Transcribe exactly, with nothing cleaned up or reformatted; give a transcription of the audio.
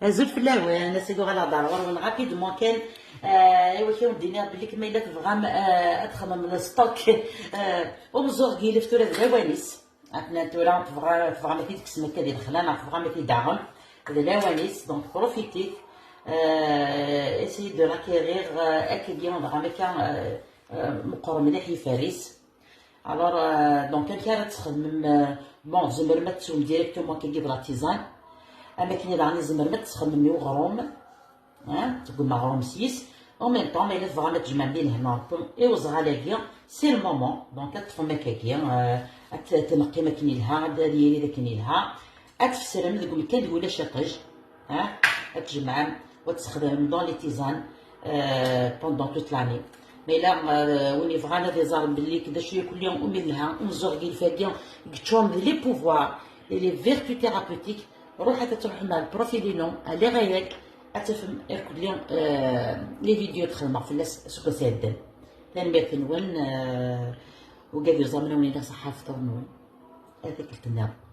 Azul fell-awen, ass-agi uɣaleɣ-d ɣer ɣur-wen rapidement kan. Ah, i wakken ad wen-d-iniɣ belli ma yella tebɣam, ah, ad txemmem le stock, ah, umeẓẓuɣ n yilef, tura d lawan-is. Atnan tura tebɣa, tebɣam ad t-id-tekksem akka di lexla, neɣ tebɣam ad t-id-taɣem, d lawan-is. Donc profitit, ah, essayez de l'acquérir, ah, akkagi dɣa ma akka, ah, ah, meqqer mliḥ yifer-is. Alors, euh, donc, amek ara txedmem, euh, bon, tzemrem ad teswem directement akkagi d la tisane. Am akken daɣen tzemrem ad tesxedmem i uɣrum, hein, tgem aɣrum s yis. En même temps, ma yella tebɣam ad tjemɛem di lehna Rebbi i uẓɣal-agi, c'est le moment. Donc, ad teṭṭfem akkagi, euh, ad t-, ad tneqqim akken yelha, ad, ad yili d akken yelha. Ad tfesrem deg umkan deg ulac iṭij. Hein, ad tjemɛem, ad tesxedmem dans les tisanes, euh, pendant toute l'année. Mais là, euh, win yebɣan ad iẓer belli d acu yakk-nni umi yelha umeẓẓuɣ n yilef-agi, yeččuren d les pouvoirs et les vertus thérapeutiques, ruḥet ad tṛuḥem ar le profil-inu, à l'heure-agi, ad tafem irkelli, euh, les vidéos d-xedmeɣ fell-as aseggas iɛeddan. Tanemmirt-nwen, euh, ugad yuẓamen a wen-iniɣ ṣaḥḥa afṭur-nwen. Ad tikkelt-nniḍen.